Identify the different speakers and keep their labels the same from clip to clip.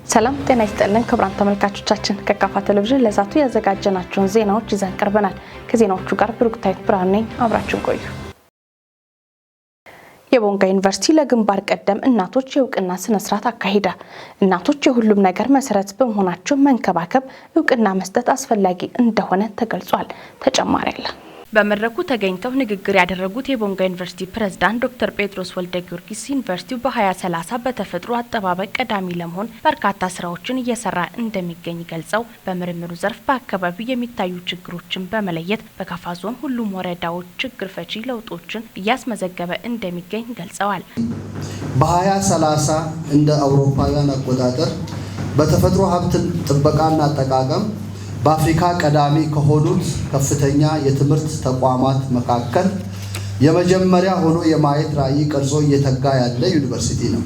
Speaker 1: ሰላም ጤና ይስጥልን ክቡራን ተመልካቾቻችን፣ ከካፋ ቴሌቪዥን ለሰዓቱ ያዘጋጀናቸውን ዜናዎች ይዘን ቀርበናል። ከዜናዎቹ ጋር ብሩክታዊት ብርሃኑ ነኝ። አብራችን ቆዩ። የቦንጋ ዩኒቨርሲቲ ለግንባር ቀደም እናቶች የእውቅና ስነ ስርዓት አካሄደ። እናቶች የሁሉም ነገር መሰረት በመሆናቸው መንከባከብ፣ እውቅና መስጠት አስፈላጊ እንደሆነ ተገልጿል። ተጨማሪ አለ። በመድረኩ ተገኝተው ንግግር ያደረጉት የቦንጋ ዩኒቨርሲቲ ፕሬዝዳንት ዶክተር ጴጥሮስ ወልደ ጊዮርጊስ ዩኒቨርሲቲው በ2030 በተፈጥሮ አጠባበቅ ቀዳሚ ለመሆን በርካታ ስራዎችን እየሰራ እንደሚገኝ ገልጸው፣ በምርምሩ ዘርፍ በአካባቢው የሚታዩ ችግሮችን በመለየት በካፋ ዞን ሁሉም ወረዳዎች ችግር ፈቺ ለውጦችን እያስመዘገበ እንደሚገኝ ገልጸዋል።
Speaker 2: በ2030 እንደ አውሮፓውያን አቆጣጠር በተፈጥሮ ሀብት ጥበቃና አጠቃቀም በአፍሪካ ቀዳሚ ከሆኑት ከፍተኛ የትምህርት ተቋማት መካከል የመጀመሪያ ሆኖ የማየት ራዕይ ቀርጾ እየተጋ ያለ ዩኒቨርሲቲ ነው።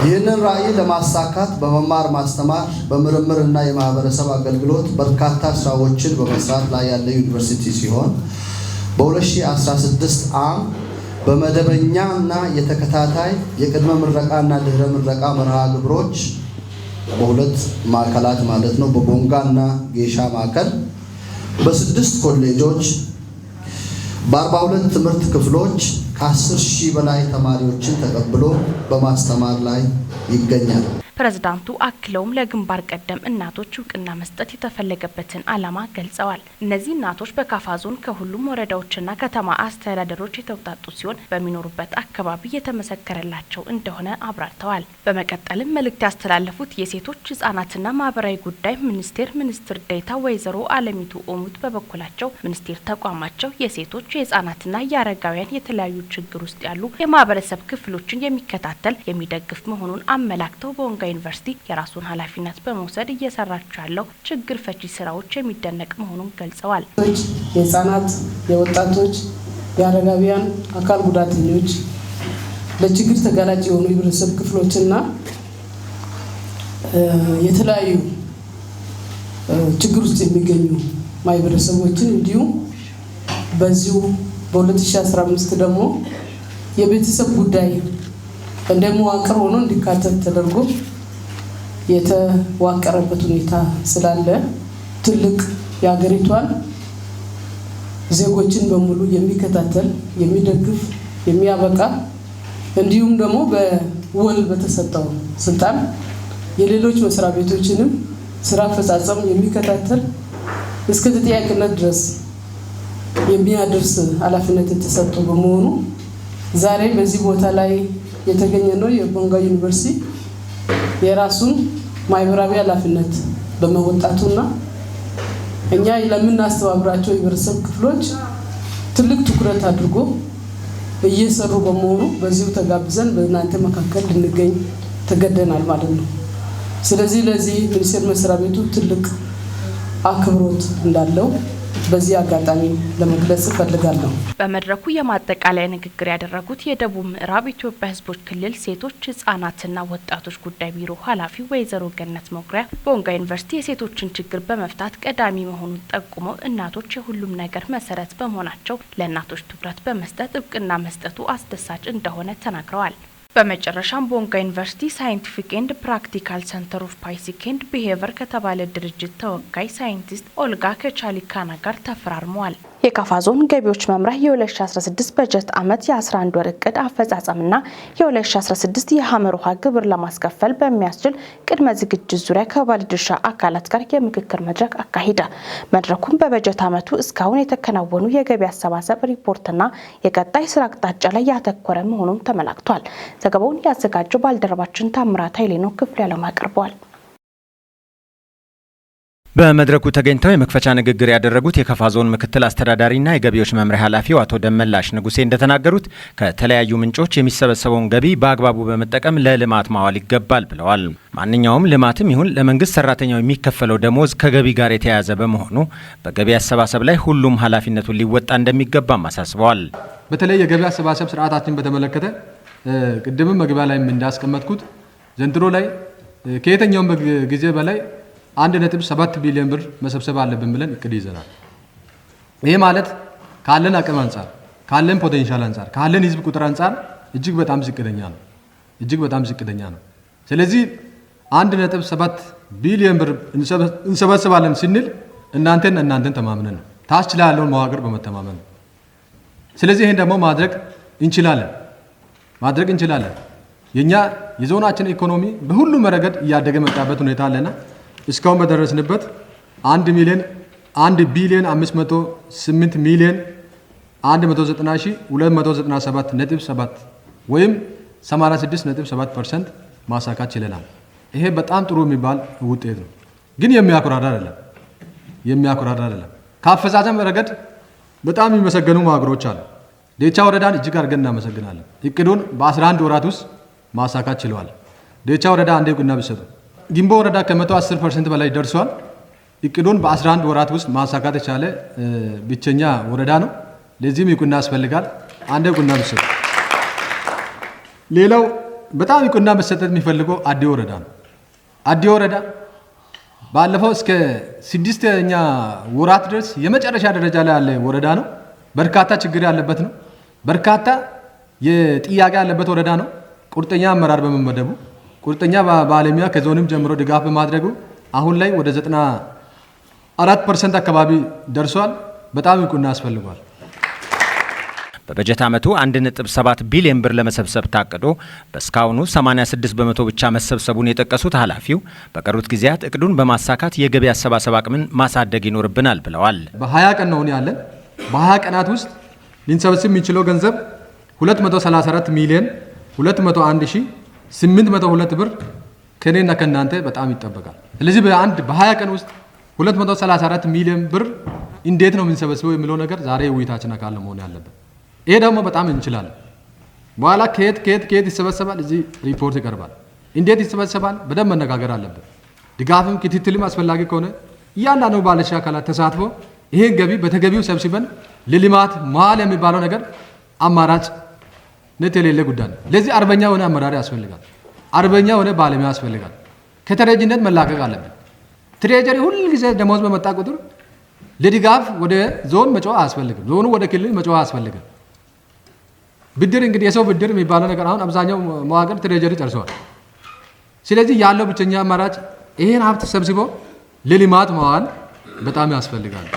Speaker 2: ይህንን ራዕይ ለማሳካት በመማር ማስተማር፣ በምርምር እና የማህበረሰብ አገልግሎት በርካታ ስራዎችን በመስራት ላይ ያለ ዩኒቨርሲቲ ሲሆን፣ በ2016 ዓ.ም በመደበኛ እና የተከታታይ የቅድመ ምረቃ እና ድህረ ምረቃ መርሃ ግብሮች በሁለት ማዕከላት ማለት ነው፣ በቦንጋ እና ጌሻ ማዕከል፣ በስድስት ኮሌጆች፣ በ42 ትምህርት ክፍሎች ከ10,000 በላይ ተማሪዎችን ተቀብሎ በማስተማር ላይ ይገኛል።
Speaker 1: ፕሬዝዳንቱ አክለውም ለግንባር ቀደም እናቶች እውቅና መስጠት የተፈለገበትን ዓላማ ገልጸዋል። እነዚህ እናቶች በካፋ ዞን ከሁሉም ወረዳዎችና ከተማ አስተዳደሮች የተውጣጡ ሲሆን፣ በሚኖሩበት አካባቢ የተመሰከረላቸው እንደሆነ አብራርተዋል። በመቀጠልም መልእክት ያስተላለፉት የሴቶች ህጻናትና ማህበራዊ ጉዳይ ሚኒስቴር ሚኒስትር ዴኤታ ወይዘሮ አለሚቱ ኦሙት በበኩላቸው፣ ሚኒስቴር ተቋማቸው የሴቶች፣ የህጻናትና የአረጋውያን የተለያዩ ችግር ውስጥ ያሉ የማህበረሰብ ክፍሎችን የሚከታተል፣ የሚደግፍ መሆኑን አመላክተው፣ ቦንጋ ዩኒቨርሲቲ የራሱን ኃላፊነት በመውሰድ እየሰራቸው ያለው ችግር ፈቺ ስራዎች የሚደነቅ መሆኑን ገልጸዋል።
Speaker 3: የህጻናት፣ የወጣቶች፣ የአረጋውያን፣ አካል ጉዳተኞች፣ ለችግር ተጋላጭ የሆኑ የህብረተሰብ ክፍሎችና የተለያዩ ችግር ውስጥ የሚገኙ ማህበረሰቦችን፣ እንዲሁም በዚሁ በ2015 ደግሞ የቤተሰብ ጉዳይ እንደ መዋቅር ሆኖ እንዲካተት ተደርጎ የተዋቀረበት ሁኔታ ስላለ፣ ትልቅ የሀገሪቷን ዜጎችን በሙሉ የሚከታተል፣ የሚደግፍ፣ የሚያበቃ፣ እንዲሁም ደግሞ በውል በተሰጠው ስልጣን የሌሎች መስሪያ ቤቶችንም ስራ አፈጻጸም የሚከታተል፣ እስከ ተጠያቂነት ድረስ የሚያደርስ ኃላፊነት የተሰጠው በመሆኑ፣ ዛሬ በዚህ ቦታ ላይ የተገኘ ነው የቦንጋ ዩኒቨርሲቲ የራሱን ማህበራዊ ኃላፊነት በመወጣቱና እኛ ለምናስተባብራቸው የህብረተሰብ ክፍሎች ትልቅ ትኩረት አድርጎ እየሰሩ በመሆኑ በዚሁ ተጋብዘን በእናንተ መካከል ልንገኝ ተገደናል ማለት ነው። ስለዚህ ለዚህ ሚኒስቴር መስሪያ ቤቱ ትልቅ አክብሮት እንዳለው በዚህ አጋጣሚ ለመግለጽ እፈልጋለሁ።
Speaker 1: በመድረኩ የማጠቃለያ ንግግር ያደረጉት የደቡብ ምዕራብ ኢትዮጵያ ሕዝቦች ክልል ሴቶች ህጻናትና ወጣቶች ጉዳይ ቢሮ ኃላፊ ወይዘሮ ገነት መኩሪያ ቦንጋ ዩኒቨርሲቲ የሴቶችን ችግር በመፍታት ቀዳሚ መሆኑን ጠቁመው፣ እናቶች የሁሉም ነገር መሰረት በመሆናቸው ለእናቶች ትኩረት በመስጠት እውቅና መስጠቱ አስደሳች እንደሆነ ተናግረዋል። በመጨረሻም ቦንጋ ዩኒቨርሲቲ Scientific and Practical Center of Psyche and Behavior ከተባለ ድርጅት ተወካይ ሳይንቲስት ኦልጋ ከቻሊካና ጋር ተፈራርመዋል። የካፋ ዞን ገቢዎች መምሪያ የ2016 በጀት ዓመት የ11 ወር እቅድ አፈጻጸምና የ2016 የሐመር ውሃ ግብር ለማስከፈል በሚያስችል ቅድመ ዝግጅት ዙሪያ ከባለድርሻ አካላት ጋር የምክክር መድረክ አካሄደ። መድረኩም በበጀት ዓመቱ እስካሁን የተከናወኑ የገቢ አሰባሰብ ሪፖርትና የቀጣይ ስራ አቅጣጫ ላይ ያተኮረ መሆኑን ተመላክቷል። ዘገባውን ያዘጋጀው ባልደረባችን ታምራት ኃይሌ ነው። ክፍሉ ያለም አቅርበዋል።
Speaker 4: በመድረኩ ተገኝተው የመክፈቻ ንግግር ያደረጉት የካፋ ዞን ምክትል አስተዳዳሪና የገቢዎች መምሪያ ኃላፊው አቶ ደመላሽ ንጉሴ እንደተናገሩት፣ ከተለያዩ ምንጮች የሚሰበሰበውን ገቢ በአግባቡ በመጠቀም ለልማት ማዋል ይገባል ብለዋል። ማንኛውም ልማትም ይሁን ለመንግስት ሰራተኛው የሚከፈለው ደሞዝ ከገቢ ጋር የተያያዘ በመሆኑ በገቢ አሰባሰብ ላይ ሁሉም ኃላፊነቱን ሊወጣ እንደሚገባም አሳስበዋል።
Speaker 5: በተለይ የገቢ አሰባሰብ ስርዓታችን በተመለከተ ቅድምም መግቢያ ላይ እንዳስቀመጥኩት ዘንድሮ ላይ ከየትኛውም ጊዜ በላይ 1.7 ቢሊዮን ብር መሰብሰብ አለብን ብለን እቅድ ይዘናል። ይህ ማለት ካለን አቅም አንጻር፣ ካለን potential አንጻር፣ ካለን ህዝብ ቁጥር አንጻር እጅግ በጣም ዝቅተኛ ነው። እጅግ በጣም ዝቅተኛ ነው። ስለዚህ 1.7 ቢሊዮን ብር እንሰበስባለን ስንል እናንተን ተማምነን ነው፣ ታች ላይ ያለውን መዋቅር በመተማመን ነው። ስለዚህ ይሄን ደግሞ ማድረግ እንችላለን። የኛ የዞናችን ኢኮኖሚ በሁሉም ረገድ እያደገ መጣበት ሁኔታ አለና እስካሁን በደረስንበት 1 ቢሊዮን 508 ሚሊዮን 190,297.7 ወይም 86.7% ማሳካት ችለናል። ይሄ በጣም ጥሩ የሚባል ውጤት ነው። ግን የሚያኮራራ አይደለም። ከአፈጻጸም ረገድ በጣም የሚመሰገኑ መዋቅሮች አሉ። ዴቻ ወረዳን እጅግ አድርገን እናመሰግናለን። እቅዱን በ11 ወራት ውስጥ ማሳካት ችለዋል። ዴቻ ወረዳ አንዴ እውቅና ቢሰጡ። ጊምቦ ወረዳ ከ110% በላይ ደርሷል። እቅዱን በ11 ወራት ውስጥ ማሳካት የቻለ ብቸኛ ወረዳ ነው። ለዚህም እውቅና ያስፈልጋል። አንዴ እውቅና ቢሰጡ። ሌላው በጣም እውቅና መሰጠት የሚፈልገው አዲ ወረዳ ነው። አዲ ወረዳ ባለፈው እስከ 6ኛ ወራት ድረስ የመጨረሻ ደረጃ ላይ ያለ ወረዳ ነው። በርካታ ችግር ያለበት ነው። በርካታ የጥያቄ ያለበት ወረዳ ነው። ቁርጠኛ አመራር በመመደቡ፣ ቁርጠኛ ባለሙያ ከዞንም ጀምሮ ድጋፍ በማድረጉ አሁን ላይ ወደ 94% አካባቢ ደርሷል። በጣም እውቅና ያስፈልገዋል።
Speaker 4: በበጀት ዓመቱ 1.7 ቢሊዮን ብር ለመሰብሰብ ታቅዶ በእስካሁኑ 86% ብቻ መሰብሰቡን የጠቀሱት ኃላፊው በቀሩት ጊዜያት እቅዱን በማሳካት የገቢ አሰባሰብ አቅምን ማሳደግ ይኖርብናል ብለዋል።
Speaker 5: በ20 ቀን ነው ያለን። በ20 ቀናት ውስጥ ሊንሰበስብ የሚችለው ገንዘብ 234 ሚሊዮን 201,802 ብር ከኔና ከናንተ በጣም ይጠበቃል። ስለዚህ በ20 ቀን ውስጥ 234 ሚሊዮን ብር እንዴት ነው የምንሰበስበው የሚለው ነገር ዛሬ ውይይታችን አካል መሆን ያለበት። ይሄ ደግሞ በጣም እንችላለን። በኋላ ከየት ከየት ከየት ይሰበሰባል እዚህ ሪፖርት ይቀርባል። እንዴት ይሰበሰባል በደንብ መነጋገር አለብን። ድጋፍም ክትትልም አስፈላጊ ከሆነ እያንዳንዱ ባለድርሻ አካላት ተሳትፎ ይሄን ገቢ በተገቢው ሰብስበን ለልማት መዋል የሚባለው ነገር አማራጭነት የሌለ ጉዳይ ነው። ለዚህ አርበኛ የሆነ አመራር ያስፈልጋል። አርበኛ የሆነ ባለሙያ ያስፈልጋል። ከተረጂነት መላቀቅ አለብን። Treasury ሁል ጊዜ ደሞዝ በመጣ ቁጥር ለድጋፍ ወደ ዞን መጮህ አያስፈልግም። ዞኑ ወደ ክልል መጮህ አያስፈልግም። ብድር እንግዲህ የሰው ብድር የሚባለው ነገር አሁን አብዛኛው መዋቅር treasury ጨርሰዋል። ስለዚህ ያለው ብቸኛ አማራጭ ይሄን ሀብት ሰብስቦ ለልማት መዋል በጣም ያስፈልጋል።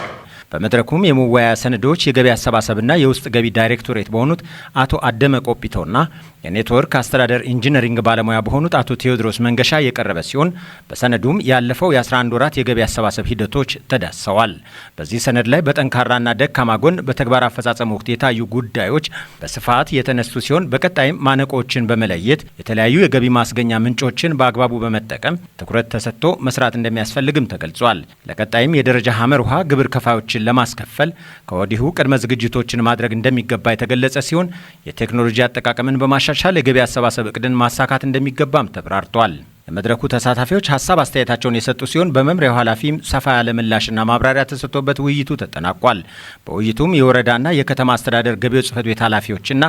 Speaker 4: በመድረኩም የመወያያ ሰነዶች የገቢ አሰባሰብና የውስጥ ገቢ ዳይሬክቶሬት በሆኑት አቶ አደመ ቆጲቶና የኔትወርክ አስተዳደር ኢንጂነሪንግ ባለሙያ በሆኑት አቶ ቴዎድሮስ መንገሻ የቀረበ ሲሆን በሰነዱም ያለፈው የ11 ወራት የገቢ አሰባሰብ ሂደቶች ተዳሰዋል። በዚህ ሰነድ ላይ በጠንካራና ደካማ ጎን በተግባር አፈጻጸም ወቅት የታዩ ጉዳዮች በስፋት የተነሱ ሲሆን በቀጣይም ማነቆዎችን በመለየት የተለያዩ የገቢ ማስገኛ ምንጮችን በአግባቡ በመጠቀም ትኩረት ተሰጥቶ መስራት እንደሚያስፈልግም ተገልጿል። ለቀጣይም የደረጃ ሐመር ውሃ ግብር ከፋዮችን ለማስከፈል ከወዲሁ ቅድመ ዝግጅቶችን ማድረግ እንደሚገባ የተገለጸ ሲሆን የቴክኖሎጂ አጠቃቀምን በማሻሻል የገቢ አሰባሰብ እቅድን ማሳካት እንደሚገባም ተብራርቷል። የመድረኩ ተሳታፊዎች ሀሳብ አስተያየታቸውን የሰጡ ሲሆን በመምሪያው ኃላፊም ሰፋ ያለ ምላሽና ማብራሪያ ተሰጥቶበት ውይይቱ ተጠናቋል። በውይይቱም የወረዳና የከተማ አስተዳደር ገቢዎች ጽሕፈት ቤት ኃላፊዎችና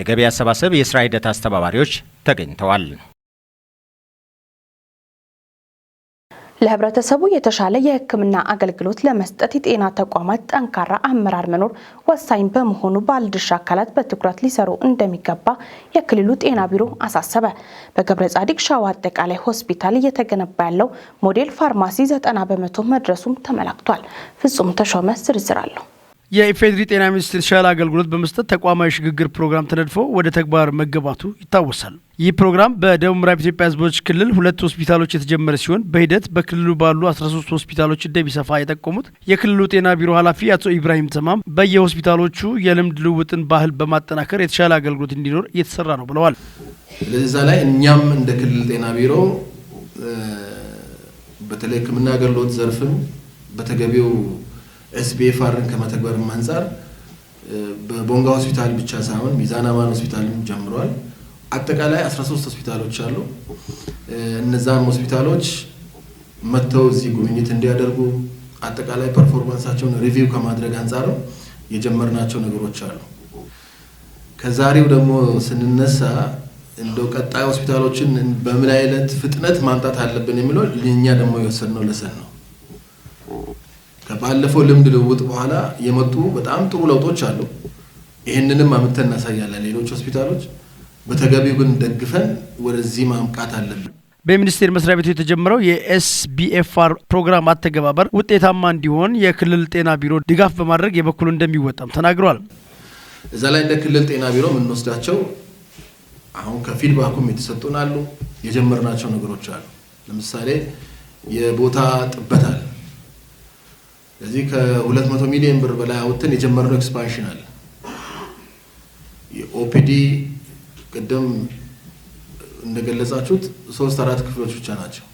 Speaker 4: የገቢ አሰባሰብ የስራ ሂደት አስተባባሪዎች ተገኝተዋል።
Speaker 1: ለህብረተሰቡ የተሻለ የሕክምና አገልግሎት ለመስጠት የጤና ተቋማት ጠንካራ አመራር መኖር ወሳኝ በመሆኑ ባለድርሻ አካላት በትኩረት ሊሰሩ እንደሚገባ የክልሉ ጤና ቢሮ አሳሰበ። በገብረ ጻዲቅ ሻዋ አጠቃላይ ሆስፒታል እየተገነባ ያለው ሞዴል ፋርማሲ 90% መድረሱም ተመላክቷል። ፍጹም ተሾመ ዝርዝር አለው።
Speaker 6: የኢፌዴሪ ጤና ሚኒስቴር የተሻለ አገልግሎት በመስጠት ተቋማዊ ሽግግር ፕሮግራም ተነድፎ ወደ ተግባር መገባቱ ይታወሳል። ይህ ፕሮግራም በደቡብ ምዕራብ ኢትዮጵያ ሕዝቦች ክልል 2 ሆስፒታሎች የተጀመረ ሲሆን በሂደት በክልሉ ባሉ 13 ሆስፒታሎች እንደሚሰፋ የጠቆሙት የክልሉ ጤና ቢሮ ኃላፊ አቶ ኢብራሂም ተማም በየሆስፒታሎቹ የልምድ ልውውጥን ባህል በማጠናከር የተሻለ አገልግሎት እንዲኖር እየተሰራ ነው ብለዋል።
Speaker 7: ስለዚህ እዛ ላይ እኛም እንደ ክልል ጤና ቢሮ በተለይ ሕክምና አገልግሎት ዘርፍም በተገቢው SBFRን ከመተግበር አንፃር በቦንጋ ሆስፒታል ብቻ ሳይሆን ሚዛን አማን ሆስፒታልም ጀምሯል። አጠቃላይ 13 ሆስፒታሎች አሉ። እነዛን ሆስፒታሎች መጥተው እዚህ ጉብኝት እንዲያደርጉ አጠቃላይ performance ኣቸውን review ከማድረግ አንፃር የጀመርናቸው ነገሮች አሉ። ከዛሬው ደግሞ ስንነሳ እንደው ቀጣይ ሆስፒታሎችን በምን አይነት ፍጥነት ማምጣት አለብን የሚለው ለኛ ደግሞ የወሰድነው lesson ነው። ከባለፈው ልምድ ልውውጥ በኋላ የመጡ በጣም ጥሩ ለውጦች አሉ። ይሄንንም አምጥተን እናሳያለን። ሌሎች ሆስፒታሎች በተገቢው ግን ደግፈን ወደዚህ ማምቃት አለብን።
Speaker 6: በሚኒስቴር መስሪያ ቤቱ የተጀመረው የ SBFR ፕሮግራም አተገባበር ውጤታማ እንዲሆን የክልል ጤና ቢሮ ድጋፍ በማድረግ የበኩሉ እንደሚወጣም ተናግረዋል።
Speaker 7: እዛ ላይ እንደ ክልል ጤና ቢሮ የምንወስዳቸው አሁን ከ feedback ኩም የተሰጡን አሉ፣ የጀመርናቸው ነገሮች አሉ። ለምሳሌ የቦታ ጥበት አለ። ለዚህ ከ200 ሚሊዮን ብር በላይ አውጥተን የጀመርነው expansion አለ። የ OPD ቅድም እንደገለጻችሁት ሶስት አራት ክፍሎች ብቻ ናቸው።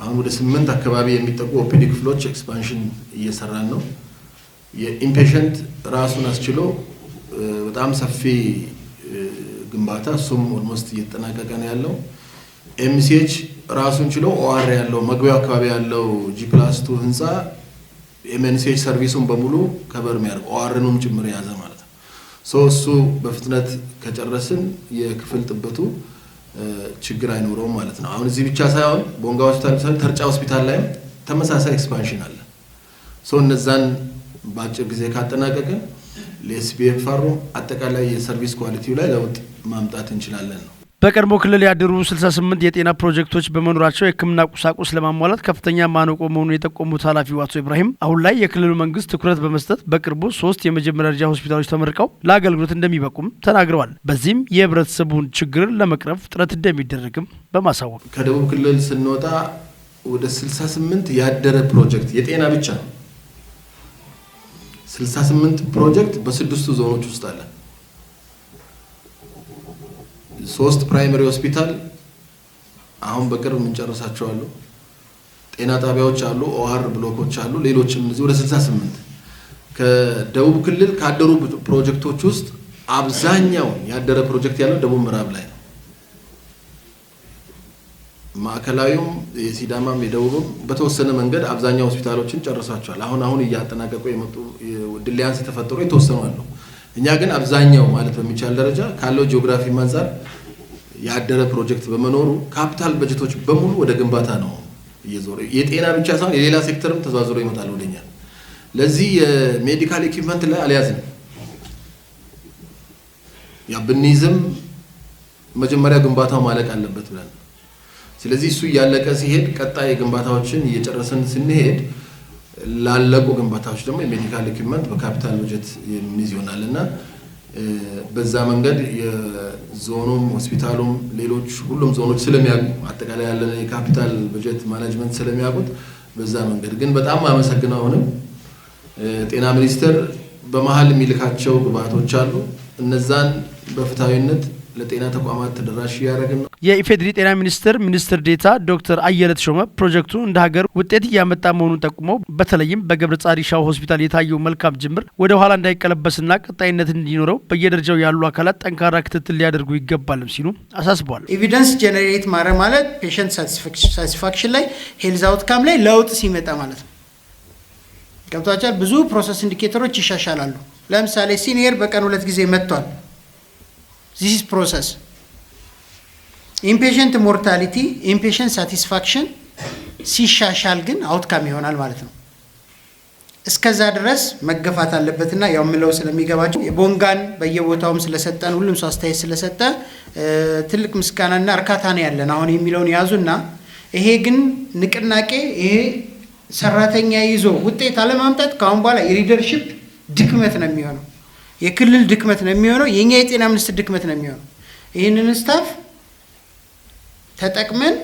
Speaker 7: አሁን ወደ 8 አካባቢ የሚጠጉ OPD ክፍሎች expansion እየሰራን ነው። የ inpatient ራሱን አስችሎ በጣም ሰፊ ግንባታ እሱም almost እየተጠናቀቀ ነው ያለው። MCH ራሱን ችሎ OR ያለው መግቢያው አካባቢ ያለው G+2 ህንፃ MNCH service ኡን በሙሉ cover የሚያደርግ OR ኑም ጭምር የያዘ ማለት ነው። So እሱ በፍጥነት ከጨረስን የክፍል ጥበቱ ችግር አይኖረውም ማለት ነው። አሁን እዚህ ብቻ ሳይሆን ቦንጋ ሆስፒታል ሳይሆን ተርጫ ሆስፒታል ላይም ተመሳሳይ expansion አለ። So እነዛን በአጭር ጊዜ ካጠናቀቅን ለ SBFR ኡ አጠቃላይ የ service quality ው ላይ ለውጥ ማምጣት እንችላለን ነው።
Speaker 6: በቀድሞ ክልል ያደሩ 68 የጤና ፕሮጀክቶች በመኖራቸው የሕክምና ቁሳቁስ ለማሟላት ከፍተኛ ማነቆ መሆኑን የጠቆሙት ኃላፊው አቶ ኢብራሂም አሁን ላይ የክልሉ መንግስት ትኩረት በመስጠት በቅርቡ 3 የመጀመሪያ ደረጃ ሆስፒታሎች ተመርቀው ለአገልግሎት እንደሚበቁም ተናግረዋል። በዚህም የህብረተሰቡን ችግር ለመቅረፍ ጥረት እንደሚደረግም በማሳወቅ
Speaker 7: ከደቡብ ክልል ስንወጣ ወደ 68 ያደረ ፕሮጀክት የጤና ብቻ 68 ፕሮጀክት በስድስቱ ዞኖች ውስጥ አለ። 3 primary ሆስፒታል አሁን በቅርብ የምንጨርሳቸው አሉ። ጤና ጣቢያዎች አሉ፣ OR block ኦች አሉ፣ ሌሎችም እነዚህ ወደ 68 ከደቡብ ክልል ካደሩ ፕሮጀክቶች ውስጥ አብዛኛው ያደረ ፕሮጀክት ያለው ደቡብ ምዕራብ ላይ ነው። ማዕከላዊውም የሲዳማም የደቡብም በተወሰነ መንገድ አብዛኛው ሆስፒታሎችን ጨርሳቸዋል። አሁን እያጠናቀቁ የመጡ delays የተፈጠሩ የተወሰኑ አሉ። እኛ ግን አብዛኛው ማለት በሚቻል ደረጃ ካለው ጂኦግራፊ አንፃር ያደረ ፕሮጀክት በመኖሩ ካፒታል በጀቶች በሙሉ ወደ ግንባታ ነው እየዞረ የጤና ብቻ ሳይሆን የሌላ ሴክተርም ተዟዙሮ ይመጣል ወደኛ። ለዚህ የ medical equipment ላይ አልያዝንም። ያ ብንይዝም መጀመሪያ ግንባታው ማለቅ አለበት ብለን፣ ስለዚህ እሱ እያለቀ ሲሄድ ቀጣይ ግንባታዎችን እየጨረስን ስንሄድ ላለቁ ግንባታዎች ደግሞ የ medical equipment በካፒታል በጀት የሚይዝ ይሆናል እና በዛ መንገድ የዞኑም ሆስፒታሉም ሌሎች ሁሉም ዞኖች ስለሚያውቁ አጠቃላይ ያለን የካፒታል በጀት management ስለሚያውቁት በዛ መንገድ ግን በጣም አመሰግነው። አሁንም ጤና ሚኒስቴር በመሀል የሚልካቸው ግብአቶች አሉ። እነዛን በፍትሃዊነት ለጤና ተቋማት ተደራሽ እያደረግን ነው።
Speaker 6: የኢፌዴሪ ጤና ሚኒስቴር ሚኒስትር ዴኤታ ዶክተር አየለ ተሾመ ፕሮጀክቱ እንደ ሀገር ውጤት እያመጣ መሆኑን ጠቁመው በተለይም በገብረ ጻዲቅ ሻው ሆስፒታል የታየው መልካም ጅምር ወደ ኋላ እንዳይቀለበስና ቀጣይነት እንዲኖረው በየደረጃው ያሉ አካላት ጠንካራ ክትትል ሊያደርጉ ይገባልም ሲሉ አሳስበዋል።
Speaker 8: Evidence generate ማድረግ ማለት patient satisfaction ላይ፣ health outcome ላይ ለውጥ ሲመጣ ማለት ነው። ገብቷቸዋል። ብዙ process indicator ኦች ይሻሻላሉ። ለምሳሌ senior በቀን 2 ጊዜ መጥቷል። This process inpatient mortality፣ inpatient satisfaction ሲሻሻል ግን outcome ይሆናል ማለት ነው። እስከዛ ድረስ መገፋት አለበትና ያው ምለው ስለሚገባቸው የቦንጋን በየቦታውም ስለሰጠን ሁሉም ሰው አስተያየት ስለሰጠ ትልቅ ምስጋናና እርካታ ነው ያለን አሁን የሚለውን ያዙና ይሄ ግን ንቅናቄ ይሄ ሰራተኛ ይዞ ውጤት አለማምጣት ከአሁን በኋላ የ leadership ድክመት ነው የሚሆነው፣ የክልል ድክመት ነው የሚሆነው፣ የኛ የጤና ሚኒስትር ድክመት ነው የሚሆነው። ይህንን staff ተጠቅመን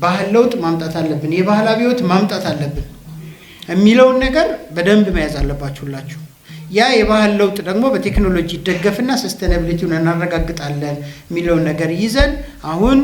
Speaker 8: ባህል ለውጥ ማምጣት አለብን፣ የባህል አብዮት ማምጣት አለብን የሚለውን ነገር በደንብ መያዝ አለባችሁ ሁላችሁ። ያ የባህል ለውጥ ደግሞ በቴክኖሎጂ ይደገፍና sustainability ውን እናረጋግጣለን የሚለውን ነገር ይዘን አሁን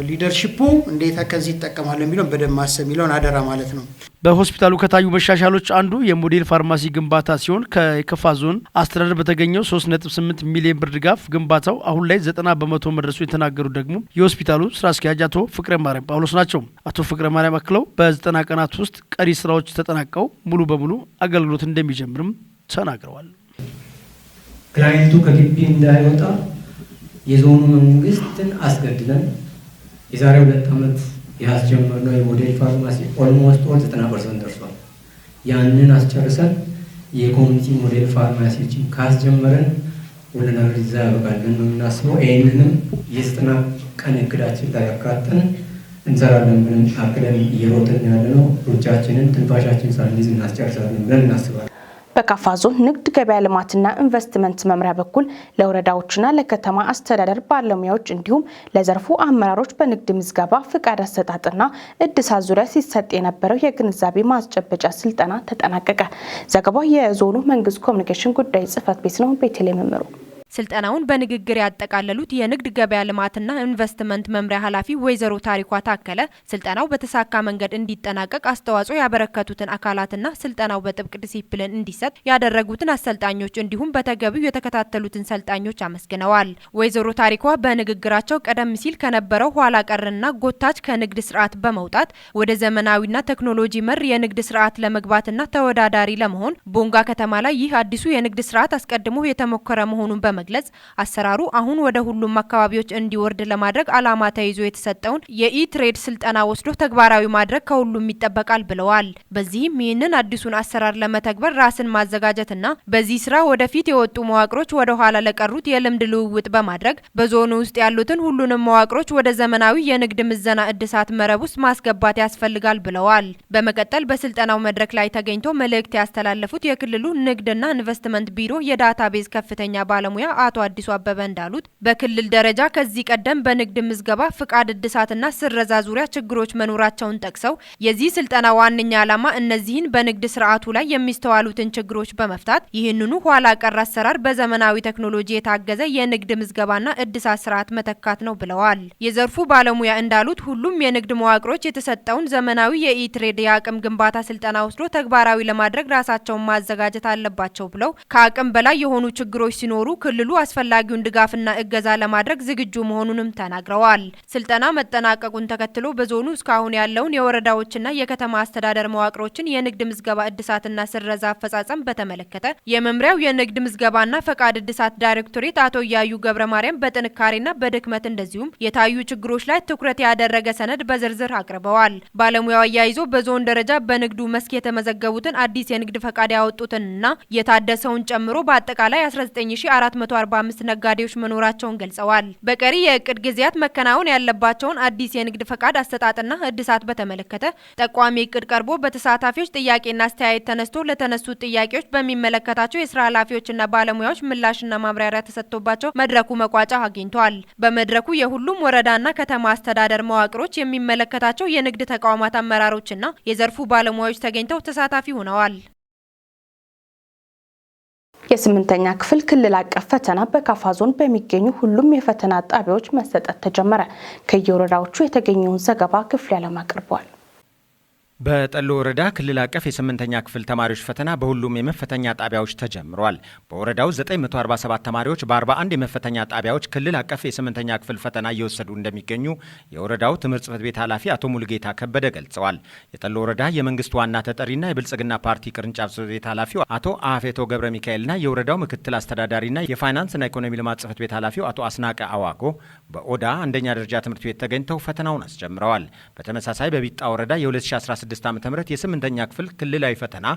Speaker 8: leadership ኡ እንዴት ከዚህ ይጠቀማል የሚለውን በደንብ ማሰብ የሚለውን አደራ ማለት ነው።
Speaker 6: በሆስፒታሉ ከታዩ መሻሻሎች አንዱ የሞዴል ፋርማሲ ግንባታ ሲሆን ከከፋ ዞን አስተዳደር በተገኘው 3.8 ሚሊዮን ብር ድጋፍ ግንባታው አሁን ላይ 90% መድረሱ የተናገሩ ደግሞ የሆስፒታሉ ስራ አስኪያጅ አቶ ፍቅረ ማርያም ጳውሎስ ናቸው። አቶ ፍቅረ ማርያም አክለው በ90 ቀናት ውስጥ ቀሪ ስራዎች ተጠናቀው ሙሉ በሙሉ አገልግሎት እንደሚጀምርም ተናግረዋል።
Speaker 9: Client ኡ ከግቢ እንዳይወጣ የዞኑ መንግስትን አስገድደን የዛሬ 2 ዓመት ያስጀመርነው የሞዴል ፋርማሲ almost all 90% ደርሷል። ያንን አስጨርሰን የ community model ፋርማሲዎችን ካስጀመረን ሁሉ ነገር እዛ ያበቃል ብለን ነው የምናስበው። ይህንንም የ90 ቀን እቅዳችን ላይ አካተን እንሰራለን ብለን አቅደን እየሮጥን ያለነው ሩጫችንን ትንፋሻችን ሳንይዝ እናስጨርሳለን ብለን እናስባለን።
Speaker 1: በካፋ ዞን ንግድ ገበያ ልማትና ኢንቨስትመንት መምሪያ በኩል ለወረዳዎችና ለከተማ አስተዳደር ባለሙያዎች እንዲሁም ለዘርፉ አመራሮች በንግድ ምዝገባ ፍቃድ አሰጣጥና እድሳት ዙሪያ ሲሰጥ የነበረው የግንዛቤ ማስጨበጫ ስልጠና ተጠናቀቀ። ዘገባው የዞኑ መንግስት ኮሚኒኬሽን ጉዳይ ጽህፈት ቤት ነው። ቤተልሔም መምሩ።
Speaker 10: ስልጠናውን በንግግር ያጠቃለሉት የንግድ ገበያ ልማትና ኢንቨስትመንት መምሪያ ኃላፊ ወይዘሮ ታሪኳ ታከለ ስልጠናው በተሳካ መንገድ እንዲጠናቀቅ አስተዋጽኦ ያበረከቱትን አካላትና ስልጠናው በጥብቅ ዲሲፕሊን እንዲሰጥ ያደረጉትን አሰልጣኞች እንዲሁም በተገቢው የተከታተሉትን ሰልጣኞች አመስግነዋል። ወይዘሮ ታሪኳ በንግግራቸው ቀደም ሲል ከነበረው ኋላ ቀርና ጎታች ከንግድ ስርዓት በመውጣት ወደ ዘመናዊና ቴክኖሎጂ መር የንግድ ስርዓት ለመግባትና ተወዳዳሪ ለመሆን ቦንጋ ከተማ ላይ ይህ አዲሱ የንግድ ስርዓት አስቀድሞ የተሞከረ መሆኑን በመግለጽ አሰራሩ አሁን ወደ ሁሉም አካባቢዎች እንዲወርድ ለማድረግ ዓላማ ተይዞ የተሰጠውን የ e-trade ስልጠና ወስዶ ተግባራዊ ማድረግ ከሁሉም ይጠበቃል ብለዋል። በዚህም ይህንን አዲሱን አሰራር ለመተግበር ራስን ማዘጋጀትና በዚህ ስራ ወደፊት የወጡ መዋቅሮች ወደ ኋላ ለቀሩት የልምድ ልውውጥ በማድረግ በዞኑ ውስጥ ያሉትን ሁሉንም መዋቅሮች ወደ ዘመናዊ የንግድ ምዘና እድሳት መረብ ውስጥ ማስገባት ያስፈልጋል ብለዋል። በመቀጠል በስልጠናው መድረክ ላይ ተገኝቶ መልእክት ያስተላለፉት የክልሉ ንግድና ኢንቨስትመንት ቢሮ የ database ከፍተኛ ባለሙያ አቶ አዲሱ አበበ እንዳሉት በክልል ደረጃ ከዚህ ቀደም በንግድ ምዝገባ ፍቃድ እድሳትና ስረዛ ዙሪያ ችግሮች መኖራቸውን ጠቅሰው የዚህ ስልጠና ዋነኛ ዓላማ እነዚህን በንግድ ስርዓቱ ላይ የሚስተዋሉትን ችግሮች በመፍታት ይህንኑ ኋላ ቀር አሰራር በዘመናዊ ቴክኖሎጂ የታገዘ የንግድ ምዝገባና እድሳት ስርዓት መተካት ነው ብለዋል። የዘርፉ ባለሙያ እንዳሉት ሁሉም የንግድ መዋቅሮች የተሰጠውን ዘመናዊ የ e-trade የአቅም ግንባታ ስልጠና ወስዶ ተግባራዊ ለማድረግ ራሳቸውን ማዘጋጀት አለባቸው ብለው ከአቅም በላይ የሆኑ ችግሮች ሲኖሩ ክልሉ አስፈላጊውን ድጋፍና እገዛ ለማድረግ ዝግጁ መሆኑንም ተናግረዋል። ስልጠና መጠናቀቁን ተከትሎ በዞኑ እስካሁን ያለውን የወረዳዎችና የከተማ አስተዳደር መዋቅሮችን የንግድ ምዝገባ እድሳትና ስረዛ አፈጻጸም በተመለከተ የመምሪያው የንግድ ምዝገባና ፈቃድ እድሳት ዳይሬክቶሬት አቶ እያዩ ገብረ ማርያም በጥንካሬና በድክመት እንደዚሁም የታዩ ችግሮች ላይ ትኩረት ያደረገ ሰነድ በዝርዝር አቅርበዋል። ባለሙያው አያይዞ በዞን ደረጃ በንግዱ መስክ የተመዘገቡትን አዲስ የንግድ ፈቃድ ያወጡትንና የታደሰውን ጨምሮ በአጠቃላይ 19445 ነጋዴዎች መኖራቸውን ገልጸዋል። በቀሪ የእቅድ ጊዜያት መከናወን ያለባቸውን አዲስ የንግድ ፈቃድ አሰጣጥና እድሳት በተመለከተ ጠቋሚ እቅድ ቀርቦ በተሳታፊዎች ጥያቄና አስተያየት ተነስቶ ለተነሱት ጥያቄዎች በሚመለከታቸው የስራ ኃላፊዎችና ባለሙያዎች ምላሽና ማብራሪያ ተሰጥቶባቸው መድረኩ መቋጫ አግኝቷል። በመድረኩ የሁሉም ወረዳና ከተማ አስተዳደር መዋቅሮች የሚመለከታቸው የንግድ ተቋማት አመራሮችና የዘርፉ ባለሙያዎች ተገኝተው ተሳታፊ ሆነዋል።
Speaker 1: የስምንተኛ ክፍል ክልል አቀፍ ፈተና በካፋ ዞን በሚገኙ ሁሉም የፈተና ጣቢያዎች መሰጠት ተጀመረ። ከየወረዳዎቹ የተገኘውን ዘገባ ክፍሌ ዓለም አቅርቧል።
Speaker 4: በጠሎ ወረዳ ክልል አቀፍ የስምንተኛ ክፍል ተማሪዎች ፈተና በሁሉም የመፈተኛ ጣቢያዎች ተጀምሯል። በወረዳው 947 ተማሪዎች በ41 የመፈተኛ ጣቢያዎች ክልል አቀፍ የስምንተኛ ክፍል ፈተና እየወሰዱ እንደሚገኙ የወረዳው ትምህርት ጽሕፈት ቤት ኃላፊ አቶ ሙሉጌታ ከበደ ገልጸዋል። የጠሎ ወረዳ የመንግስት ዋና ተጠሪና የብልጽግና ፓርቲ ቅርንጫፍ ጽሕፈት ቤት ኃላፊው አቶ አፌቶ ገብረ ሚካኤልና የወረዳው ምክትል አስተዳዳሪና የፋይናንስና ኢኮኖሚ ልማት ጽሕፈት ቤት ኃላፊው አቶ አስናቀ አዋጎ በኦዳ አንደኛ ደረጃ ትምህርት ቤት ተገኝተው ፈተናውን አስጀምረዋል። በተመሳሳይ በቢጣ ወረዳ የ2016 ዓ.ም የስምንተኛ ክፍል ክልላዊ ፈተና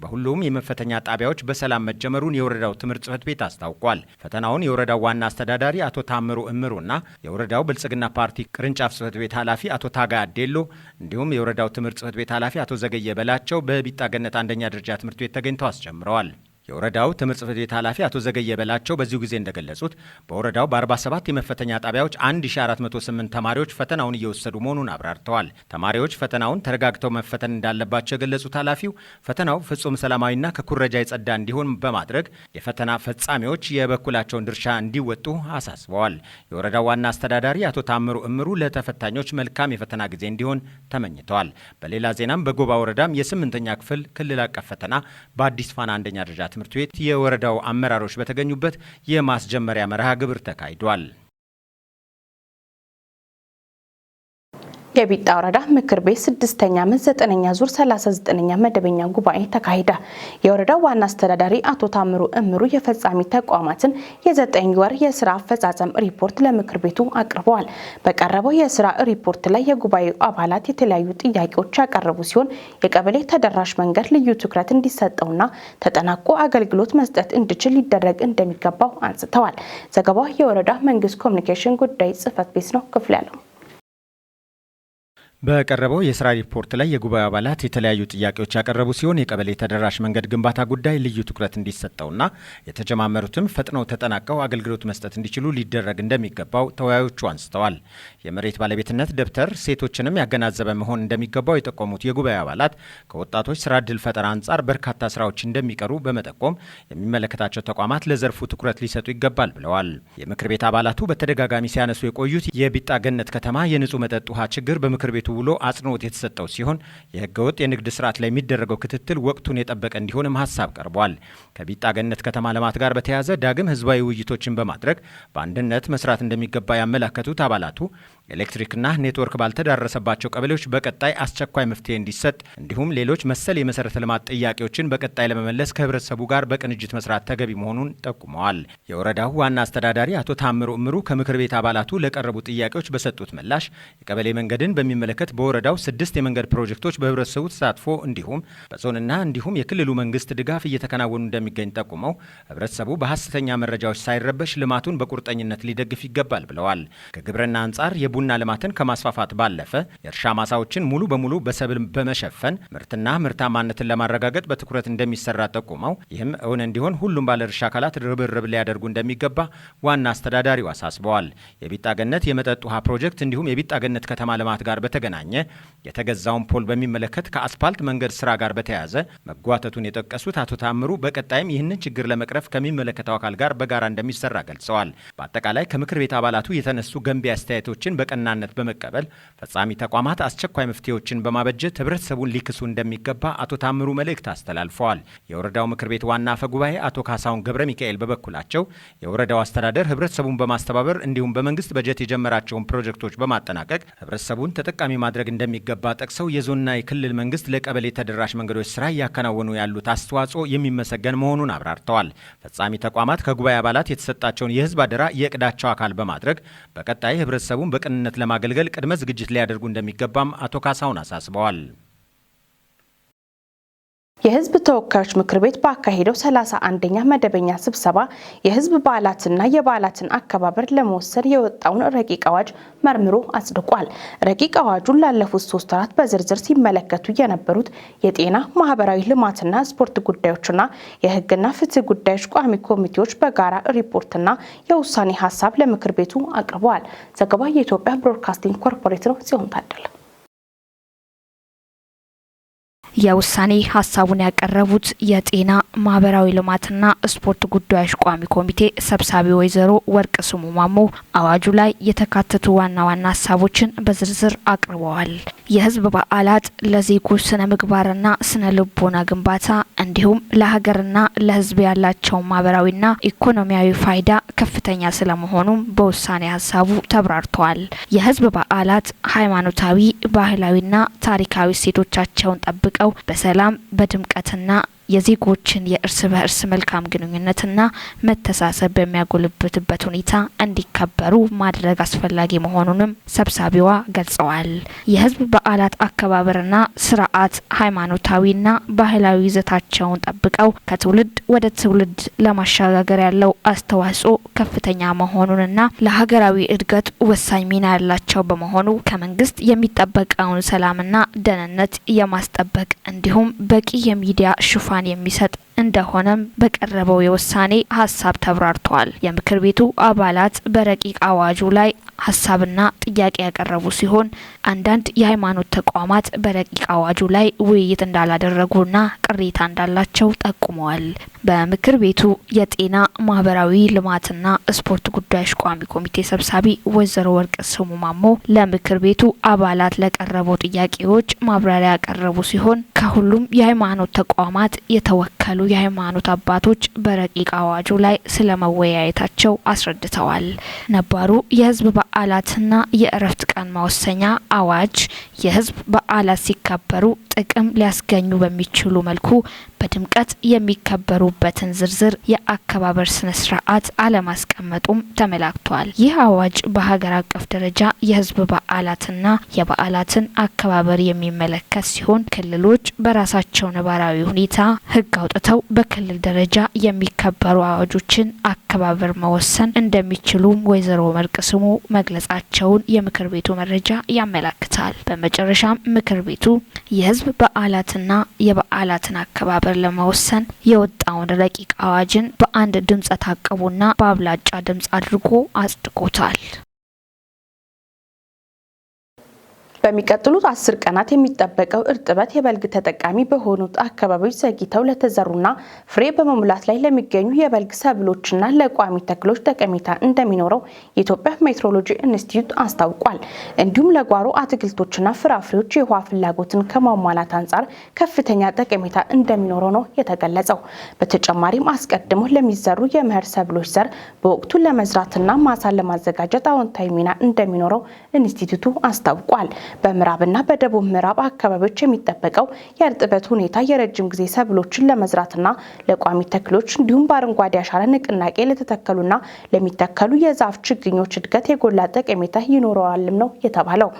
Speaker 4: በሁሉም የመፈተኛ ጣቢያዎች በሰላም መጀመሩን የወረዳው ትምህርት ጽሕፈት ቤት አስታውቋል። ፈተናውን የወረዳው ዋና አስተዳዳሪ አቶ ታምሩ እምሩና የወረዳው ብልጽግና ፓርቲ ቅርንጫፍ ጽሕፈት ቤት ኃላፊ አቶ ታጋ አዴሎ እንዲሁም የወረዳው ትምህርት ጽሕፈት ቤት ኃላፊ አቶ ዘገየ በላቸው በቢጣ ገነት አንደኛ ደረጃ ትምህርት ቤት ተገኝተው አስጀምረዋል። የወረዳው ትምህርት ጽሕፈት ቤት ኃላፊ አቶ ዘገየ በላቸው በዚሁ ጊዜ እንደገለጹት በወረዳው በ47 የመፈተኛ ጣቢያዎች 1408 ተማሪዎች ፈተናውን እየወሰዱ መሆኑን አብራርተዋል። ተማሪዎች ፈተናውን ተረጋግተው መፈተን እንዳለባቸው የገለጹት ኃላፊው ፈተናው ፍጹም ሰላማዊና ከኩረጃ የጸዳ እንዲሆን በማድረግ የፈተና ፈጻሚዎች የበኩላቸውን ድርሻ እንዲወጡ አሳስበዋል። የወረዳው ዋና አስተዳዳሪ አቶ ታምሩ እምሩ ለተፈታኞች መልካም የፈተና ጊዜ እንዲሆን ተመኝተዋል። በሌላ ዜናም በጎባ ወረዳም የስምንተኛ ክፍል ክልል አቀፍ ፈተና በአዲስ ፋና አንደኛ ደረጃ ትምህርት ቤት የወረዳው አመራሮች በተገኙበት የማስጀመሪያ መርሃ ግብር ተካሂዷል።
Speaker 1: የቢጣ ወረዳ ምክር ቤት 6ኛ ዓመት 9ኛ ዙር 39ኛ መደበኛ ጉባኤ ተካሄደ። የወረዳው ዋና አስተዳዳሪ አቶ ታምሩ እምሩ የፈጻሚ ተቋማትን የ9 ወር የስራ አፈጻጸም ሪፖርት ለምክር ቤቱ አቅርበዋል። በቀረበው የስራ ሪፖርት ላይ የጉባኤው አባላት የተለያዩ ጥያቄዎች ያቀረቡ ሲሆን የቀበሌ ተደራሽ መንገድ ልዩ ትኩረት እንዲሰጠውና ተጠናቆ አገልግሎት መስጠት እንዲችል ሊደረግ እንደሚገባው አንስተዋል። ዘገባው የወረዳ መንግስት ኮሚኒኬሽን ጉዳይ ጽህፈት ቤት ነው። ክፍል ያለው
Speaker 4: በቀረበው የስራ ሪፖርት ላይ የጉባኤው አባላት የተለያዩ ጥያቄዎች ያቀረቡ ሲሆን የቀበሌ ተደራሽ መንገድ ግንባታ ጉዳይ ልዩ ትኩረት እንዲሰጠውና የተጀማመሩትም ፈጥነው ተጠናቀው አገልግሎት መስጠት እንዲችሉ ሊደረግ እንደሚገባው ተወያዮቹ አንስተዋል። የመሬት ባለቤትነት ደብተር ሴቶችንም ያገናዘበ መሆን እንደሚገባው የጠቆሙት የጉባኤው አባላት ከወጣቶች ስራ ዕድል ፈጠራ አንጻር በርካታ ስራዎች እንደሚቀሩ በመጠቆም የሚመለከታቸው ተቋማት ለዘርፉ ትኩረት ሊሰጡ ይገባል ብለዋል። የምክር ቤት አባላቱ በተደጋጋሚ ሲያነሱ የቆዩት የቢጣ ገነት ከተማ የንጹህ መጠጥ ውሃ ችግር በምክር ቤቱ ውሎ አጽንኦት የተሰጠው ሲሆን የህገወጥ የንግድ ስርዓት ላይ የሚደረገው ክትትል ወቅቱን የጠበቀ እንዲሆንም ሀሳብ ቀርቧል። ከቢጣ ገነት ከተማ ልማት ጋር በተያያዘ ዳግም ህዝባዊ ውይይቶችን በማድረግ በአንድነት መስራት እንደሚገባ ያመላከቱት አባላቱ ኤሌክትሪክና ኔትወርክ ባልተዳረሰባቸው ቀበሌዎች በቀጣይ አስቸኳይ መፍትሄ እንዲሰጥ እንዲሁም ሌሎች መሰል የመሰረተ ልማት ጥያቄዎችን በቀጣይ ለመመለስ ከህብረተሰቡ ጋር በቅንጅት መስራት ተገቢ መሆኑን ጠቁመዋል። የወረዳው ዋና አስተዳዳሪ አቶ ታምሩ እምሩ ከምክር ቤት አባላቱ ለቀረቡ ጥያቄዎች በሰጡት ምላሽ የቀበሌ መንገድን በሚመለከት በወረዳው 6 የመንገድ ፕሮጀክቶች በህብረተሰቡ ተሳትፎ እንዲሁም በዞንና እንዲሁም የክልሉ መንግስት ድጋፍ እየተከናወኑ እንደሚገኝ ጠቁመው ህብረተሰቡ በሐሰተኛ መረጃዎች ሳይረበሽ ልማቱን በቁርጠኝነት ሊደግፍ ይገባል ብለዋል። ከግብርና አንጻር የቡና ልማትን ከማስፋፋት ባለፈ የእርሻ ማሳዎችን ሙሉ በሙሉ በሰብል በመሸፈን ምርትና ምርታማነትን ለማረጋገጥ በትኩረት እንደሚሰራ ጠቁመው ይህም እውን እንዲሆን ሁሉም ባለድርሻ አካላት ርብርብ ሊያደርጉ እንደሚገባ ዋና አስተዳዳሪው አሳስበዋል። የቢጣ ገነት የመጠጥ ውሃ ፕሮጀክት እንዲሁም የቢጣ ገነት ከተማ ልማት ጋር በተገናኘ የተገዛውን ፖል በሚመለከት ከአስፓልት መንገድ ስራ ጋር በተያያዘ መጓተቱን የጠቀሱት አቶ ታምሩ በቀጣይም ይህንን ችግር ለመቅረፍ ከሚመለከተው አካል ጋር በጋራ እንደሚሰራ ገልጸዋል። በአጠቃላይ ከምክር ቤት አባላቱ የተነሱ ገንቢ አስተያየቶችን በቀናነት በመቀበል ፈጻሚ ተቋማት አስቸኳይ መፍትሄዎችን በማበጀት ህብረተሰቡን ሊክሱ እንደሚገባ አቶ ታምሩ መልእክት አስተላልፈዋል። የወረዳው ምክር ቤት ዋና አፈ ጉባኤ አቶ ካሳሁን ገብረ ሚካኤል በበኩላቸው የወረዳው አስተዳደር ህብረተሰቡን በማስተባበር እንዲሁም በመንግስት በጀት የጀመራቸውን ፕሮጀክቶች በማጠናቀቅ ህብረተሰቡን ተጠቃሚ ማድረግ እንደሚገባ ጠቅሰው የዞንና የክልል መንግስት ለቀበሌ ተደራሽ መንገዶች ስራ እያከናወኑ ያሉት አስተዋጽኦ የሚመሰገን መሆኑን አብራርተዋል። ፈጻሚ ተቋማት ከጉባኤ አባላት የተሰጣቸውን የህዝብ አደራ የእቅዳቸው አካል በማድረግ በቀጣይ ህብረተሰቡን በቅንነት ለማገልገል ቅድመ ዝግጅት ሊያደርጉ እንደሚገባም አቶ ካሳሁን አሳስበዋል።
Speaker 1: የህዝብ ተወካዮች ምክር ቤት ባካሄደው 31ኛ መደበኛ ስብሰባ የህዝብ በዓላትና የበዓላትን አከባበር ለመወሰን የወጣውን ረቂቅ አዋጅ መርምሮ አጽድቋል። ረቂቅ አዋጁን ላለፉት 3 ወራት በዝርዝር ሲመለከቱ የነበሩት የጤና፣ ማህበራዊ ልማትና ስፖርት ጉዳዮችና የህግና ፍትህ ጉዳዮች ቋሚ ኮሚቴዎች በጋራ ሪፖርትና የውሳኔ ሀሳብ ለምክር ቤቱ አቅርበዋል። ዘገባ የኢትዮጵያ ብሮድካስቲንግ ኮርፖሬት ነው። ጽዮን ታደለ።
Speaker 11: የውሳኔ ሀሳቡን ያቀረቡት የጤና፣ ማህበራዊ ልማትና ስፖርት ጉዳዮች ቋሚ ኮሚቴ ሰብሳቢ ወይዘሮ ወርቅ ስሙ ማሞ አዋጁ ላይ የተካተቱ ዋና ዋና ሀሳቦችን በዝርዝር አቅርበዋል። የህዝብ በዓላት ለዜጎች ስነ ምግባርና ስነ ልቦና ግንባታ እንዲሁም ለሀገርና ለህዝብ ያላቸው ማህበራዊና ኢኮኖሚያዊ ፋይዳ ከፍተኛ ስለመሆኑም በውሳኔ ሀሳቡ ተብራርተዋል። የህዝብ በዓላት ሃይማኖታዊ፣ ባህላዊና ታሪካዊ እሴቶቻቸውን ጠብቀው በሰላም በድምቀትና የዜጎችን የእርስ በእርስ መልካም ግንኙነትና መተሳሰብ በሚያጎለብትበት ሁኔታ እንዲከበሩ ማድረግ አስፈላጊ መሆኑንም ሰብሳቢዋ ገልጸዋል። የህዝብ በዓላት አከባበርና ስርዓት ሃይማኖታዊና ባህላዊ ይዘታቸውን ጠብቀው ከትውልድ ወደ ትውልድ ለማሸጋገር ያለው አስተዋጽኦ ከፍተኛ መሆኑንና ለሀገራዊ እድገት ወሳኝ ሚና ያላቸው በመሆኑ ከመንግስት የሚጠበቀውን ሰላምና ደህንነት የማስጠበቅ እንዲሁም በቂ የሚዲያ ሽፋን የሚሰጥ እንደሆነም በቀረበው የውሳኔ ሀሳብ ተብራርቷል። የምክር ቤቱ አባላት በረቂቅ አዋጁ ላይ ሀሳብና ጥያቄ ያቀረቡ ሲሆን አንዳንድ የሃይማኖት ተቋማት በረቂቅ አዋጁ ላይ ውይይት እንዳላደረጉና ቅሬታ እንዳላቸው ጠቁመዋል። በምክር ቤቱ የጤና፣ ማህበራዊ ልማትና ስፖርት ጉዳዮች ቋሚ ኮሚቴ ሰብሳቢ ወይዘሮ ወርቅ ስሙ ማሞ ለምክር ቤቱ አባላት ለቀረቡ ጥያቄዎች ማብራሪያ ያቀረቡ ሲሆን ከሁሉም የሃይማኖት ተቋማት የተወከሉት የሃይማኖት አባቶች በረቂቅ አዋጁ ላይ ስለመወያየታቸው አስረድተዋል። ነባሩ የህዝብ በዓላትና የእረፍት ቀን መወሰኛ አዋጅ የህዝብ በዓላት ሲከበሩ ጥቅም ሊያስገኙ በሚችሉ መልኩ በድምቀት የሚከበሩበትን ዝርዝር የአከባበር ስነ ስርዓት አለማስቀመጡም ተመላክቷል። ይህ አዋጅ በሀገር አቀፍ ደረጃ የህዝብ በዓላትና የበዓላትን አከባበር የሚመለከት ሲሆን፣ ክልሎች በራሳቸው ነባራዊ ሁኔታ ህግ አውጥተው በክልል ደረጃ የሚከበሩ አዋጆችን አከባበር መወሰን እንደሚችሉም ወይዘሮ ወርቅስሙ መግለጻቸውን የምክር ቤቱ መረጃ ያመላክታል። በመጨረሻም ምክር ቤቱ የህዝብ በዓላትና የበዓላትን አከባበር ለመወሰን የወጣውን ረቂቅ አዋጅን በአንድ ድምፀ ታቅቦና በአብላጫ ድምጽ አድርጎ አጽድቆታል።
Speaker 1: በሚቀጥሉት 10 ቀናት የሚጠበቀው እርጥበት የበልግ ተጠቃሚ በሆኑት አካባቢዎች ዘግይተው ለተዘሩና ፍሬ በመሙላት ላይ ለሚገኙ የበልግ ሰብሎችና ለቋሚ ተክሎች ጠቀሜታ እንደሚኖረው የኢትዮጵያ ሜትሮሎጂ ኢንስቲትዩት አስታውቋል። እንዲሁም ለጓሮ አትክልቶችና ፍራፍሬዎች የውሃ ፍላጎትን ከማሟላት አንጻር ከፍተኛ ጠቀሜታ እንደሚኖረው ነው የተገለጸው። በተጨማሪም አስቀድሞ ለሚዘሩ የመኸር ሰብሎች ዘር በወቅቱ ለመዝራትና ማሳን ለማዘጋጀት አዎንታዊ ሚና እንደሚኖረው ኢንስቲትዩቱ አስታውቋል። በምዕራብና በደቡብ ምዕራብ አካባቢዎች የሚጠበቀው የእርጥበት ሁኔታ የረጅም ጊዜ ሰብሎችን ለመዝራትና ለቋሚ ተክሎች እንዲሁም በአረንጓዴ አሻራ ንቅናቄ ለተተከሉና ለሚተከሉ የዛፍ ችግኞች እድገት የጎላ ጠቀሜታ ይኖረዋልም ነው የተባለው።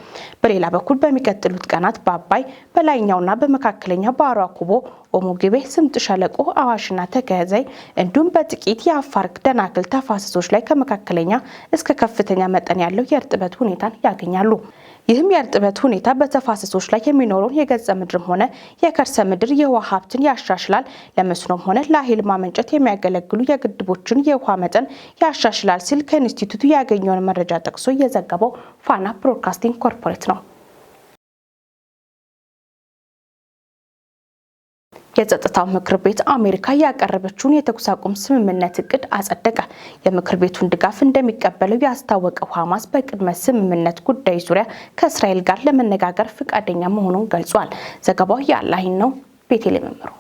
Speaker 1: በሌላ በኩል በሚቀጥሉት ቀናት በአባይ በላይኛውና በመካከለኛ ባሮ አኮቦ፣ ኦሞ ጊቤ፣ ስምጥ ሸለቆ፣ አዋሽና ተከዜ እንዲሁም በጥቂት የአፋር ደናክል ተፋሰሶች ላይ ከመካከለኛ እስከ ከፍተኛ መጠን ያለው የእርጥበት ሁኔታን ያገኛሉ። ይህም የእርጥበት ሁኔታ በተፋሰሶች ላይ የሚኖረውን የገጸ ምድርም ሆነ የከርሰ ምድር የውሃ ሀብትን ያሻሽላል፣ ለመስኖም ሆነ ለኃይል ማመንጨት የሚያገለግሉ የግድቦችን የውሃ መጠን ያሻሽላል ሲል ከኢንስቲትዩቱ ያገኘውን መረጃ ጠቅሶ የዘገበው ፋና ብሮድካስቲንግ ኮርፖሬት ነው። የጸጥታው ምክር ቤት አሜሪካ ያቀረበችውን የተኩስ አቁም ስምምነት እቅድ አጸደቀ። የምክር ቤቱን ድጋፍ እንደሚቀበለው ያስታወቀው ሐማስ በቅድመ ስምምነት ጉዳይ ዙሪያ ከእስራኤል ጋር ለመነጋገር ፈቃደኛ መሆኑን ገልጿል። ዘገባው የአላሂን ነው። ቤቴል መምሩ።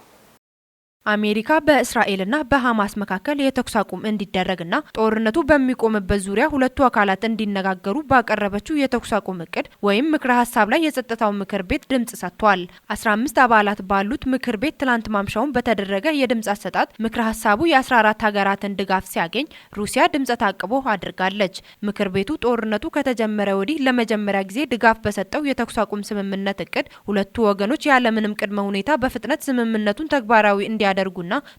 Speaker 10: አሜሪካ በእስራኤልና በሐማስ መካከል የተኩስ አቁም እንዲደረግና ጦርነቱ በሚቆምበት ዙሪያ ሁለቱ አካላት እንዲነጋገሩ ባቀረበችው የተኩስ አቁም እቅድ ወይም ምክረ ሀሳብ ላይ የጸጥታው ምክር ቤት ድምጽ ሰጥቷል። 15 አባላት ባሉት ምክር ቤት ትላንት ማምሻውን በተደረገ የድምጽ አሰጣጥ ምክረ ሀሳቡ የ14 ሀገራትን ድጋፍ ሲያገኝ ሩሲያ ድምጸ ታቅቦ አድርጋለች። ምክር ቤቱ ጦርነቱ ከተጀመረ ወዲህ ለመጀመሪያ ጊዜ ድጋፍ በሰጠው የተኩስ አቁም ስምምነት እቅድ ሁለቱ ወገኖች ያለምንም ቅድመ ሁኔታ በፍጥነት ስምምነቱን ተግባራዊ እንዲያደርጉና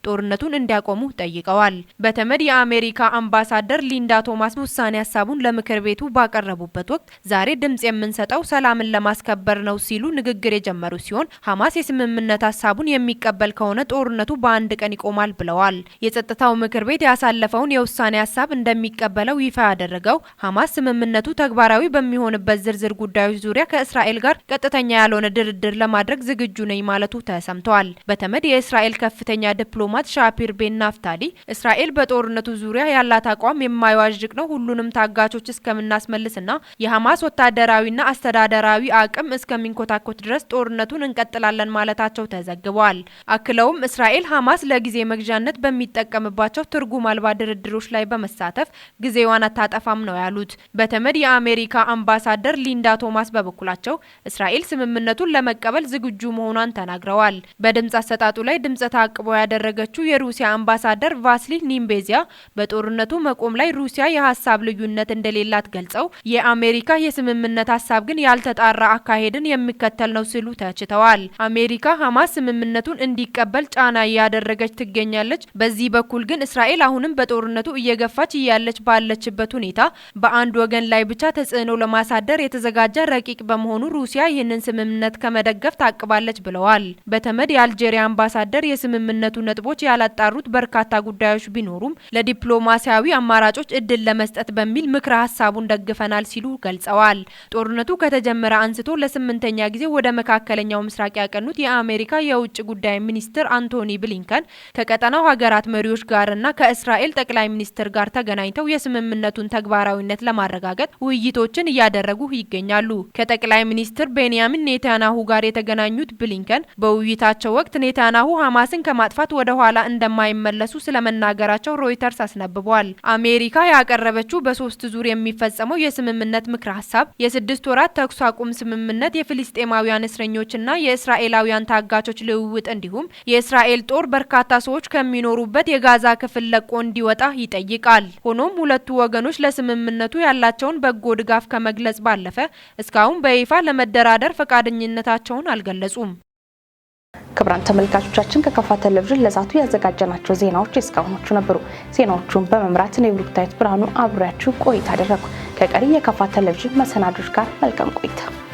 Speaker 10: ጦርነቱን እንዲያቆሙ ጠይቀዋል። በተመድ የአሜሪካ አምባሳደር ሊንዳ ቶማስ ውሳኔ ሀሳቡን ለምክር ቤቱ ባቀረቡበት ወቅት "ዛሬ ድምጽ የምንሰጠው ሰላምን ለማስከበር ነው" ሲሉ ንግግር የጀመሩ ሲሆን፣ ሐማስ የስምምነት ሀሳቡን የሚቀበል ከሆነ ጦርነቱ በአንድ ቀን ይቆማል ብለዋል። የጸጥታው ምክር ቤት ያሳለፈውን የውሳኔ ሀሳብ እንደሚቀበለው ይፋ ያደረገው ሐማስ ስምምነቱ ተግባራዊ በሚሆንበት ዝርዝር ጉዳዮች ዙሪያ ከእስራኤል ጋር ቀጥተኛ ያልሆነ ድርድር ለማድረግ ዝግጁ ነኝ ማለቱ ተሰምተዋል። በተመድ የእስራኤል ከፍተኛ ዲፕሎማት ሻፒር ቤን ናፍታሊ እስራኤል በጦርነቱ ዙሪያ ያላት አቋም የማይዋዥቅ ነው፣ ሁሉንም ታጋቾች እስከምናስመልስና የሐማስ ወታደራዊና አስተዳደራዊ አቅም እስከሚንኮታኮት ድረስ ጦርነቱን እንቀጥላለን ማለታቸው ተዘግቧል። አክለውም እስራኤል ሐማስ ለጊዜ መግዣነት በሚጠቀምባቸው ትርጉም አልባ ድርድሮች ላይ በመሳተፍ ጊዜዋን አታጠፋም ነው ያሉት። በተመድ የአሜሪካ አምባሳደር ሊንዳ ቶማስ በበኩላቸው እስራኤል ስምምነቱን ለመቀበል ዝግጁ መሆኗን ተናግረዋል። በድምጽ አሰጣጡ ላይ ድምጸ ተአቅቦ ያደረገችው የሩሲያ አምባሳደር ቫስሊ ኒምቤዚያ በጦርነቱ መቆም ላይ ሩሲያ የሀሳብ ልዩነት እንደሌላት ገልጸው፣ የአሜሪካ የስምምነት ሀሳብ ግን ያልተጣራ አካሄድን የሚከተል ነው ሲሉ ተችተዋል። አሜሪካ ሐማስ ስምምነቱን እንዲቀበል ጫና እያደረገች ትገኛለች። በዚህ በኩል ግን እስራኤል አሁንም በጦርነቱ እየገፋች እያለች ባለችበት ሁኔታ በአንድ ወገን ላይ ብቻ ተጽዕኖ ለማሳደር የተዘጋጀ ረቂቅ በመሆኑ ሩሲያ ይህንን ስምምነት ከመደገፍ ታቅባለች ብለዋል። በተመድ የአልጄሪያ አምባሳደር የስምምነቱ ነጥቦች ያላጣሩት በርካታ ጉዳዮች ቢኖሩም ለዲፕሎማሲያዊ አማራጮች እድል ለመስጠት በሚል ምክረ ሀሳቡን ደግፈናል ሲሉ ገልጸዋል። ጦርነቱ ከተጀመረ አንስቶ ለስምንተኛ ጊዜ ወደ መካከለኛው ምስራቅ ያቀኑት የአሜሪካ የውጭ ጉዳይ ሚኒስትር አንቶኒ ብሊንከን ከቀጠናው ሀገራት መሪዎች ጋርና ከእስራኤል ጠቅላይ ሚኒስትር ጋር ተገናኝተው የስምምነቱን ተግባራዊነት ለማረጋገጥ ውይይቶችን እያደረጉ ይገኛሉ። ከጠቅላይ ሚኒስትር ቤንያሚን ኔታንያሁ ጋር የተገናኙት ብሊንከን በውይይታቸው ወቅት ኔታንያሁ ሐማስን ከማጥፋት ወደ ኋላ እንደማይመለሱ ስለመናገራቸው ሮይተርስ አስነብቧል። አሜሪካ ያቀረበችው በ3 ዙር የሚፈጸመው የስምምነት ምክረ ሀሳብ የ6 ወራት ተኩስ አቁም ስምምነት፣ የፍልስጤማውያን እስረኞችና የእስራኤላውያን ታጋቾች ልውውጥ እንዲሁም የእስራኤል ጦር በርካታ ሰዎች ከሚኖሩበት የጋዛ ክፍል ለቆ እንዲወጣ ይጠይቃል። ሆኖም ሁለቱ ወገኖች ለስምምነቱ ያላቸውን በጎ ድጋፍ ከመግለጽ ባለፈ እስካሁን በይፋ ለመደራደር ፈቃደኝነታቸውን አልገለጹም።
Speaker 1: ክቡራን ተመልካቾቻችን፣ ከካፋ ቴሌቪዥን ለዛቱ ያዘጋጀናቸው ዜናዎች እስካሁኖቹ ነበሩ። ዜናዎቹን በመምራት እኔ ብሩክታዊት ብርሃኑ አብሬያችሁ ቆይታ አደረኩ። ከቀሪ የካፋ ቴሌቪዥን መሰናዶች ጋር መልካም ቆይታ።